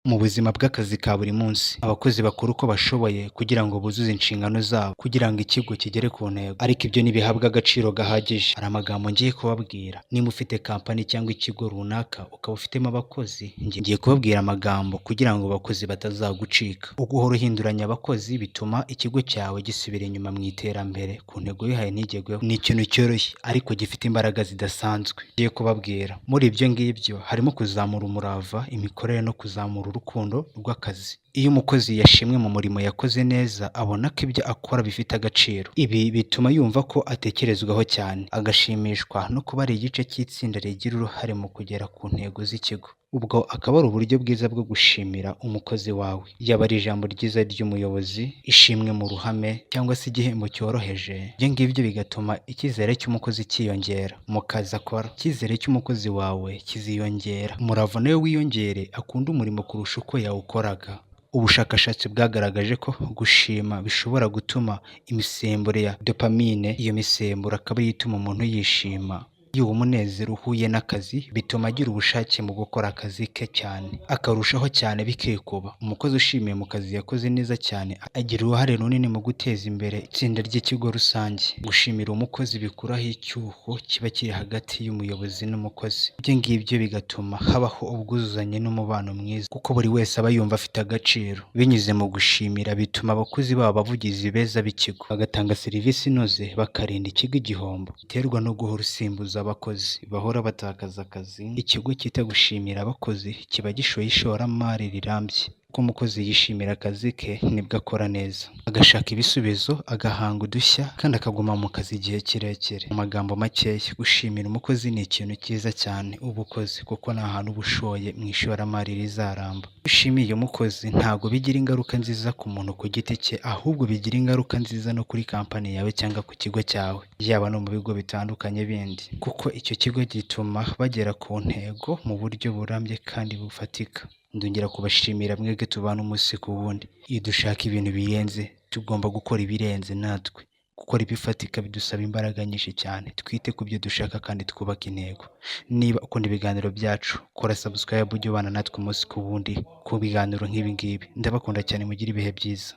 Mu buzima bw'akazi ka buri munsi, abakozi bakora uko bashoboye kugira ngo buzuze inshingano zabo, kugira ngo ikigo kigere ku ntego, ariko ibyo ntibihabwa agaciro gahagije. Hari amagambo ngiye kubabwira. Niba ufite kampani cyangwa ikigo runaka ukaba ufitemo abakozi, ngiye kubabwira amagambo kugira ngo abakozi batazagucika. Uguhora uhinduranya abakozi bituma ikigo cyawe gisubira inyuma mu iterambere, ku ntego wihaye ntigerweho. Ni ikintu cyoroshye ariko gifite imbaraga zidasanzwe. Ngiye kubabwira. Muri ibyo ngibyo harimo kuzamura umurava, imikorere no kuzamura urukundo rw'akazi. Iyo umukozi yashimwe mu murimo yakoze neza, abona ko ibyo akora bifite agaciro. Ibi bituma yumva ko atekerezwaho cyane, agashimishwa no kuba ari igice cy'itsinda rigira uruhare mu kugera ku ntego z'ikigo. Ubwo akaba ari uburyo bwiza bwo gushimira umukozi wawe. Yaba ari ijambo ryiza ry'umuyobozi, ishimwe mu ruhame cyangwa se igihembo cyoroheje, ibyo ngibyo bigatuma icyizere cy'umukozi cyiyongera mu kazi akora. Icyizere cy'umukozi wawe kiziyongera, umurava nawe wiyongere, akunde umurimo kurusha uko yawukoraga. Ubushakashatsi bwagaragaje ko gushima bishobora gutuma imisemburo ya dopamine, iyo misemburo akaba ariyo ituma umuntu yishima. Iyo uwo munezero uhuye n'akazi, bituma agira ubushake mu gukora akazi ke cyane, akarushaho cyane, bikikuba. Umukozi ushimiye mu kazi yakoze neza cyane agira uruhare runini mu guteza imbere itsinda ry'ikigo rusange. Gushimira umukozi bikuraho icyuho kiba kiri hagati y'umuyobozi n'umukozi. Ibyo ngibyo bigatuma habaho ubwuzuzanye n'umubano mwiza, kuko buri wese aba yumva afite agaciro. Binyuze mu gushimira, bituma abakozi baba abavugizi beza b'ikigo, bagatanga serivisi inoze, bakarinda ikigo igihombo giterwa no guhora usimbuza abakozi bahora batakaza akazi. Ikigo cyita gushimira abakozi kiba gishoye ishoramari rirambye. Uko umukozi yishimira akazi ke, nibwo akora neza, agashaka ibisubizo, agahanga udushya kandi akaguma mu kazi igihe kirekire. Mu magambo makeya, gushimira umukozi ni ikintu cyiza cyane uba ukoze, kuko ni ahantu uba ushoye mu ishoramari rizaramba. Iyo ushimiye umukozi, ntabwo bigira ingaruka nziza ku muntu ku giti cye, ahubwo bigira ingaruka nziza no kuri kampani yawe cyangwa ku kigo cyawe, yaba no mu bigo bitandukanye bindi, kuko icyo kigo gituma bagera ku ntego mu buryo burambye kandi bufatika. Ndongera kubashimira mwebwe tubana umunsi ku wundi. Iyo dushaka ibintu birenze, tugomba gukora ibirenze natwe. Gukora ibifatika bidusaba imbaraga nyinshi cyane. Twite ku byo dushaka kandi twubake intego. Niba ukunda ibiganiro byacu, kora subscribe, ujye ubana natwe umunsi ku wundi ku biganiro nk'ibi ngibi. Ndabakunda cyane, mugire ibihe byiza.